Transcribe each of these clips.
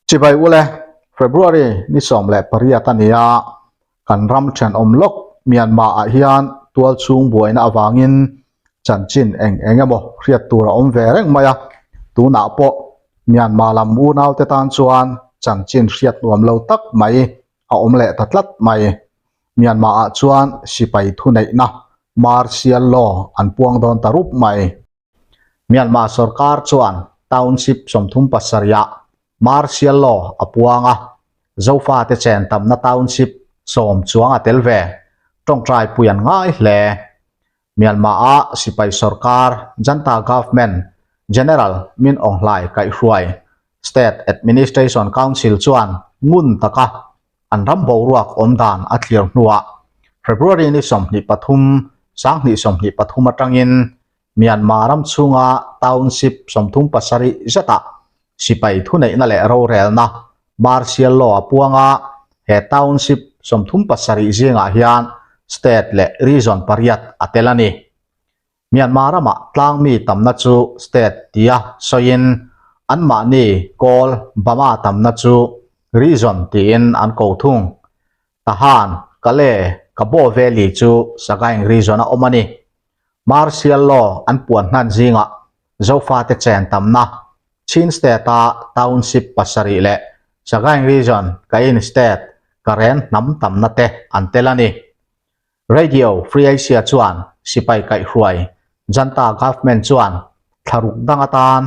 Chibai ule, February ni 18 a ni a, kan ram thenawm lawk Myanmar ah hian tualchhung buaina avangin chanchin eng eng emaw hriat tur a awm ve reng mai a, tunah pawh Myanmar lam unaute tan chuan chanchin hriat nuam lo tak mai a awm leh ta tlat mai. Myanmar ah chuan sipai thuneihna martial law an puang dawn ta rup mai. Myanmar sorkar chuan township 37 ah martial law a puang a, Zofate chen tamna township 10 chuang a tel ve, tawngtai pui an ngai hle. Myanmar ah sipai sorkar junta government General Min Aung Hlai kaihhruai State Administration Council chuan ngun taka an ram boruak awm dan a thlir hnuah February ni 23, 2023 atangin Myanmar ram chhunga township 37 zetah sipai thuneihna leh rorelna martial law a puang a, he township 37 zingah hian state leh region pariat a tel a ni. Myanmar ramah tlangmi tamna chu state tia sawiin anmahni Kawl Bama tamna chu region tiin an ko thung. Tahan, Kale, Kabaw Valley chu Sagaing region a awm a ni. Martial law an puan hnan zingah Zofate chen tamna Chin State-a township pasarih leh Sagaing region Kayin State Karen hnam tamna te an tel a ni. Radio Free Asia chuan sipai kaihhruai Junta government chuan thlaruk dang atan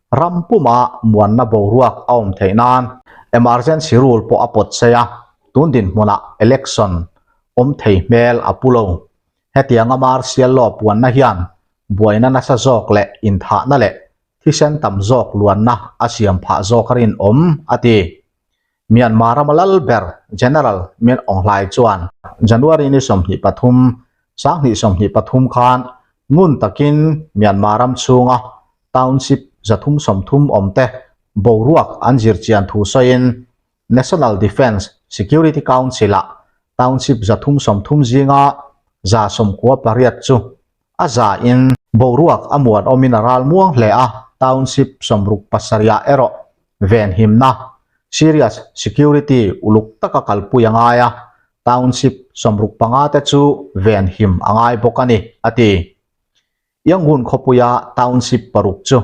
ram puma muanna boruak a awm theih nan emergency rule pawh a pawt sei a, tun dinhmunah election awm thei hmel a pu lo. Hetianga martial law puanna hian buaina nasa zawk leh inthahna leh thisen tam zawk luanna a siam phah zawk a rinawm, a ti. Myanmar rama lal ber General Min Aung Hlaing chuan January ni 23, 2023 khan ngun takin Myanmar ram chhunga township 330 awmte boruak an zirchian thu sawiin National Defence Security Council-ah township 330 zinga 98 chu a zain boruak a muan awmin a ral muang hle a, township 67 ah erawh venhimna, serious security, uluk taka kalpui a ngai a, township 65 te chu venhim a ngai bawk a ni, a ti. Yangon khawpuia township paruk chu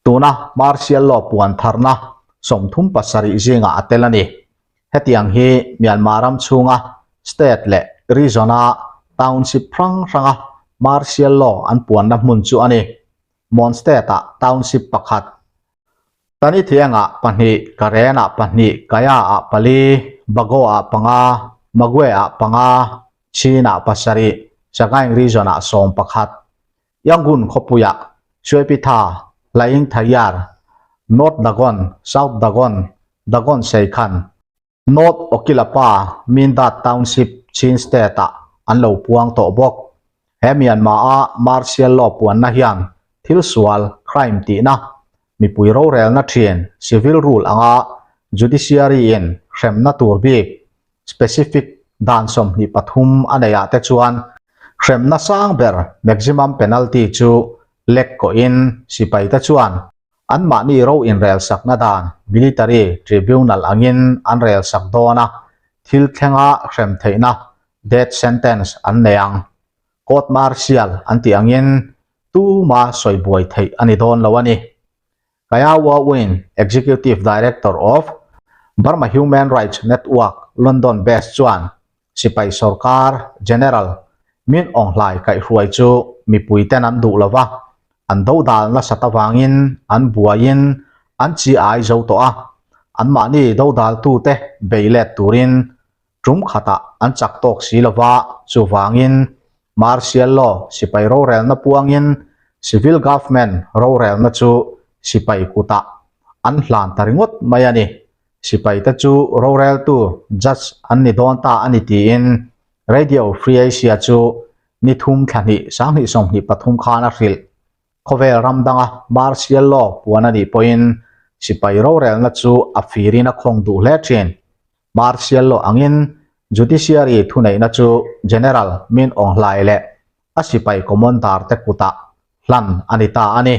tuna martial law puan tharna 37 zingah a tel a ni. Hetiang hi Myanmar ram chhunga state leh region-a township hrang hranga martial law an puanna hmun chu a ni. Mon State-ah township pakhat, Tanithiangah pahnih, Karen-ah pahnih, Kaya-ah pali, Bago-ah panga, Magwe-ah panga, Chin-ah pasarih, Sagaing region-ah 11, Yangon khawpuiah Suepitha, Hlaing Thayar, North Dagon, South Dagon, Dagon Seikhan, North Okilapa, Mindat Township, Chin State-ah an lo puang tawh bawk. He Myanmar-a martial law puanna hian thil sual, crime, tihna, mipui rorelna thin, civil rule, anga judiciary-in hremna tur bik, specific, dan 23 a neihah te chuan hremna sang ber, maximum penalty, chu lek kawhin sipaite chuan Anmahni ro inrelsakna dan Military Tribunal angin an relsak dawn a, thil thlenga hrem theihna death sentence an nei ang. Court martial an tih angin tuma sawi buai theih a ni dawn lo a ni. Kaya Wa Win, Executive Director of Burma Human Rights Network, London based chuan Sipai sorkar General Min Aung Hlai kaihhruai chu mipuiten an duh lo va, an dodal nasat avangin an buaiin an chi ai zo tawh a, anmahni dodaltute bei let turin tum khatah an chak tawk si lo va, chuvangin martial law sipai rorelna puangin civil government rorelna chu sipai kutah an hlan ta ringawt mai a ni. Sipaite chu roreltu, judge, an ni dawn ta a ni tiin Radio Free Asia chu ni thum thla hnih 2023 khan a hrilh. Khawvel ram danga martial law puan a nih pawhin sipai rorelna chu a firin a khawng duh hle thin. Martial law angin judiciary thuneihna chu General Min Aung Hlaing leh a sipai commander te kutah hlan a ni ta a ni.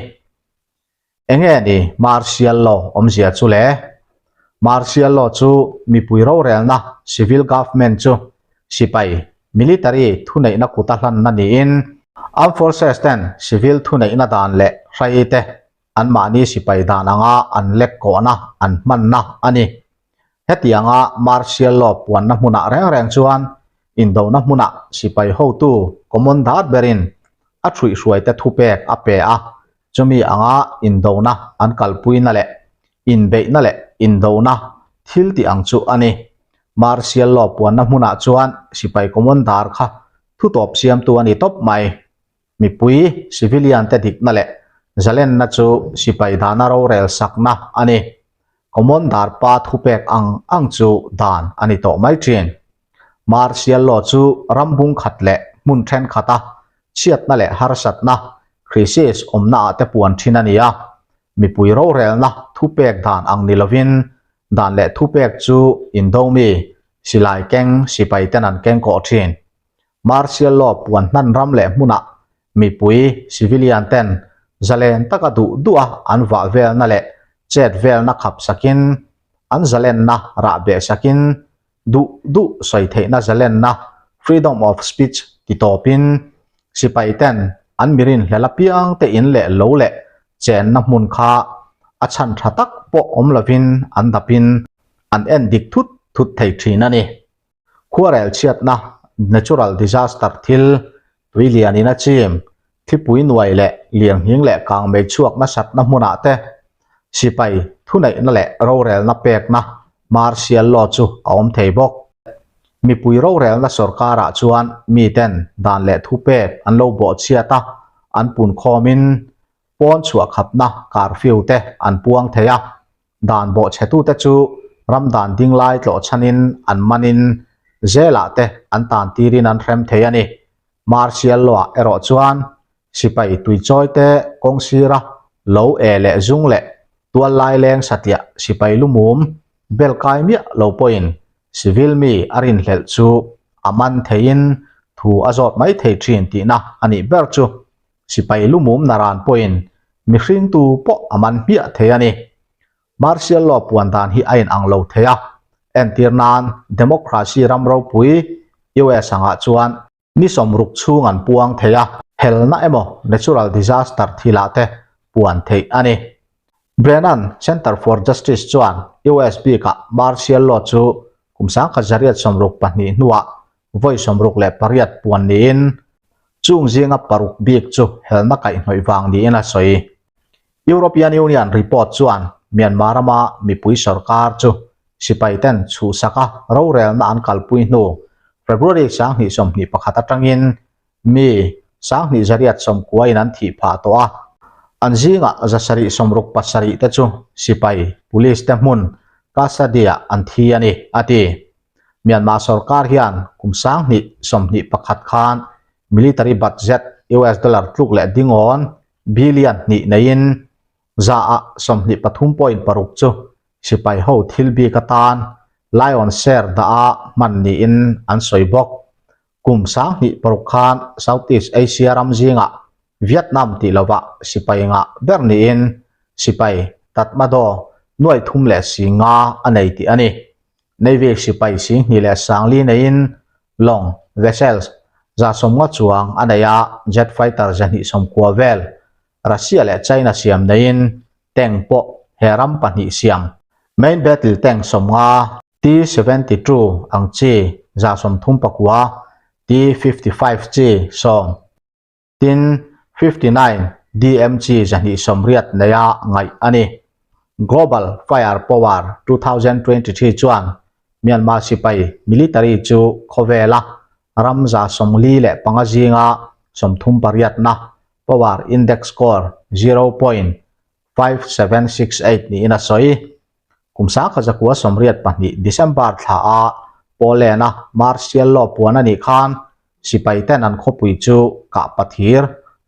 Enge ni martial law awmzia chu le? Martial law chu mipui rorelna, civil government, chu sipai, military, thuneihna kuta hlanna niin, armed forces ten civil thuneihna dan leh hrai te anmahni sipai dan anga an lek kawhna an hmanna a ni. Hetianga martial law puanna hmunah reng reng chuan indona hmunah sipai hotu commandant berin a ṭhuihhruaite thupek a pe a, chumi anga indona an kalpuina leh inbeihna leh indona thil tih ang chu a ni. Martial law puanna hmunah chuan sipai commandant kha thutawp siamtu a ni tawp mai. Mipui, civilian, te dikna leh zalenna chu sipai dana rorel sakna a ni. Commandar pa thupek ang ang chu dan a ni tawh mai thin. Martial law chu ram bung khat leh hmun thenkhat a chhiatna leh harsatna, crisis, awmna ah te puan thin a ni a. Mipui rorelna thupek dan ang ni lovin dan leh thupek chu indomi, silai keng sipai ten an keng kawh thin. Martial law puan hnan ram leh hmunah mipui, civilian, ten zalen taka duh duh a an vah velna leh chet velna khap sakin, an zalenna rah beh sakin, duh duh sawi theihna zalenna, freedom of speech, ti tawpin, sipai ten an mirin hlel apiang te in leh lo leh chenna hmun kha a chhan tha tak pawh awm lovin an dapin an en dik thut thut thei thin a ni. Khuarel chhiatna, natural disaster, thil, tui lianin a chim, thlipui nuai leh lianghing leh kangmei chhuak nasatna hmunah te sipai thuneihna leh rorelna pekna martial law chu a awm thei bawk. Mipui rorelna sorkarah chuan miten dan leh thupek an lo bawhchhiat a, an punkhawmin pawn chhuah khapna curfew te an puang thei a, Dan bawhchhetute chu ram dan ding lai tlawh chhanin an manin zelah te an tan tirin an hrem thei a ni. Martial law-ah erawh chuan sipai tuichawi te kawng sira lo e leh zung leh tual lai leng satliah sipai lumum bel kai miah lo pawhin civil mi a rinhlelh chu a man theiin thu a zawt mai thei thin tihna a nih ber chu. Sipai lumum naran pawhin mihring tu pawh a man hmiah thei a ni. Martial law puan dan hi a inang lo thei a, entir nan democracy ram ropui US angah chuan ni sawmruk chhung an puang thei a, helna emaw natural disaster thilah te puan theih a ni. Brennan Center for Justice chuan US bikah martial law chu kum 1962 hnuah vawi 68 puan niin chung zinga paruk bik chu helna kaihhnawih vang niin a sawi. European Union report chuan Myanmar rama mipui sorkar chu sipai ten chhuhsaka rorelna an kalpui hnu February 2021 atangin mi 2890 in an thih phah tawh a, an zingah 767 te chu sipai, police te hmun custody-ah an thi a ni, a ti. Myanmar sorkar hian kum 2021 khan military budget US dollar tluk leh dingawn billion hnih neiin za ah 23.6 chu sipai ho thil bik atan lion share dah a hman niin an sawi bawk. Kum 2006 khan Southeast Asia ram zingah Vietnam tih lovah sipai ngah ber niin sipai Tatmadaw nuai thum leh si nga a nei tih a ni. Navy sipai 2040 neiin lawng, vessels, 150 chuang a nei a, jet fighter 290 vel Russia leh China siam neiin tank pawh he ram pahnih siam main battle tank 50, T-72 ang chi 139, T-55 chi 10. Tin, 59 DMG 280 neia ngaih a ni. Global Fire Power 2023 chuan Myanmar sipai military chu khawvela ram 45 zinga 38na Power Index Score 0.5768 niin a sawi. Kum 1982 December thla a Poland-a martial law puan a nih khan sipai ten an khawpui chu kah pathir,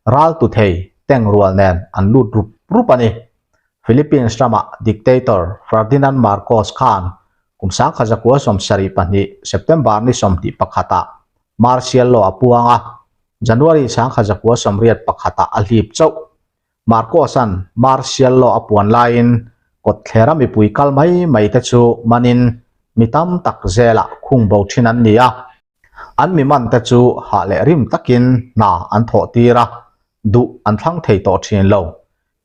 ral tu thei, tank rual nen an lut rup rup a ni. Philippines ramah dictator Ferdinand Marcos khan kum 1972 September ni 21 ah martial law a puang a, January 1981 ah a hlip chauh. Marcos-a'n martial law a puan laiin. Kawtthlera mipui kal mai mai te chu manin mi tam tak zelah khung bo thin an ni a. An mi man te chu hah leh rim takin hna an thawh tir a, duh an thlang thei tawh thin lo.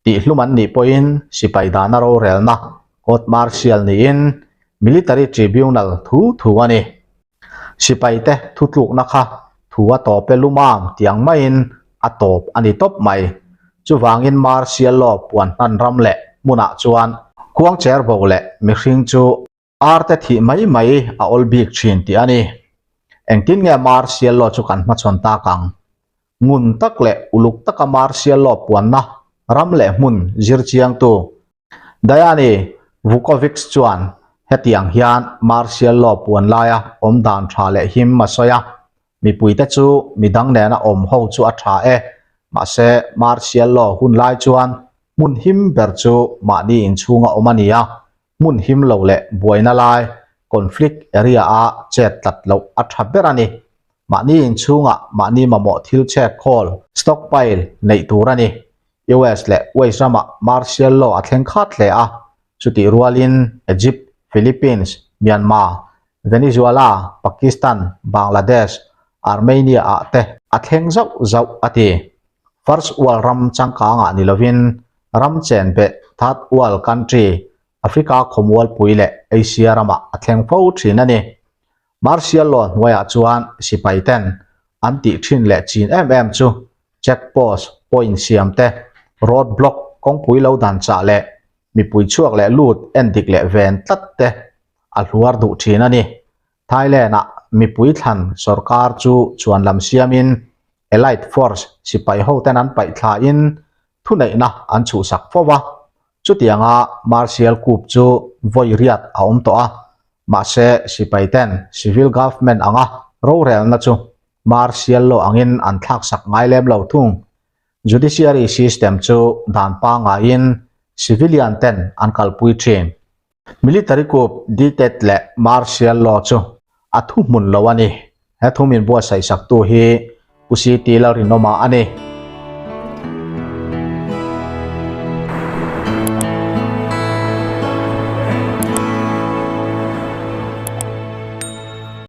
Tihhlum an nih pawhin sipai dana rorelna court martial niin military tribunal thu thu a ni. Sipai te thutlukna kha thu a tawp e lumam tih ang maiin a tawp a ni tawp mai. Chuvangin martial law puan hman ram leh hmunah chuan khuangcher bo leh mihring chu Ar te thih mai mai a awl bik thin tih a ni. Engtin nge martial law chu kan hmachhawn tak ang? Ngun tak leh uluk taka martial law puanna ram leh hmun zir chiangtu Dayani Vukovic chuan hetiang hian martial law puan laia awm dan tha leh him a sawi a, Mipuite chu midang nena awm ho chu a tha e, mahse martial law hun lai chuan hmun him ber chu mahni inchhunga awm a ni a, hmun him lo leh buaina lai, conflict area, a chet tlat loh a tha ber a ni. Mahni inchhungah mahni mamawh thil chhek khawl, stockpile, neih tur a ni. US leh West ramah martial law a thleng khat hle a, chutih rualin Egypt, Philippines, Myanmar, Venezuela, Pakistan, Bangladesh, Armenia ah te a thleng zauh zauh a ti. First World ram changkangah ni lovin ram chen beh Third World country Africa khawmualpui leh Asia ramah a thleng fo thin a ni. Martial law hnuaiah chuan sipai ten an tih thin leh chin em em chu check post, point siam te, road block, kawngpui lo dan chah leh mipui chhuak leh lut en dik leh ven tlat te a hluar duh thin a ni. Thailand-ah mipui thlan sorkar chu chuan lam siamin Elite Force sipai hoten an paih thlain thuneihna an chhuhsak fo va. Chutianga martial coup chu vawi riat a awm tawh a, mahse sipaiten civil government anga rorelna chu martial law angin an thlaksak ngai lem lo thung. Judiciary system chu dan pangaiin civilian ten an kalpui thin. Military coup dictate leh martial law chu a thuhmun lo a ni. He thu min buatsaih saktu hi Pu CT Lalrinawma a ni.